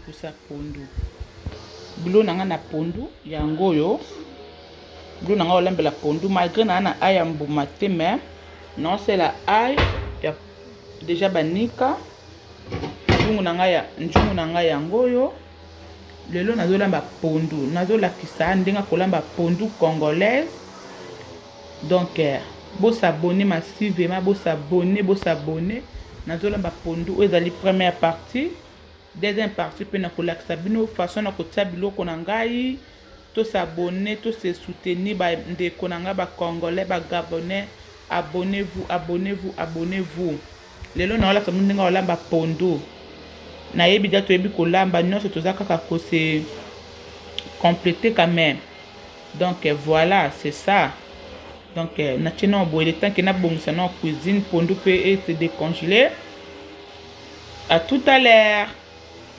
Nazopusa pondu. Bilo na nga na pondu yango oyo. Bilo na nga olambela pondu malgré na na ail ya mbuma te, mais naosala ail ya déjà banika. Nzungu na ngai ya nzungu na ngai yango oyo. Lelo nazolamba pondu, nazolakisa ndenge kolamba pondu congolaise. Donc bos'abonner massivement, bos'abonner, bos'abonner. Nazolamba pondu oyo ezali première partie. Deuxième partie mpe nakolakisa bino façon na kotia biloko na ngai. Tos'abonner, tose soutenir, bandeko na ngai bacongolais, bagabonais. Abonnez-vous, abonnez-vous, abonnez-vous. Lelo naolakisa bino ndenge olamba pondu. Nayebi dia toyebi kolamba nyonso, toza kaka kose compléter quand même. Donc voilà, c'est ça. Donc natie nao boye le temps ke nabongisa nao cuisine, pondu mpe ese décongelé. À tout à l'heure.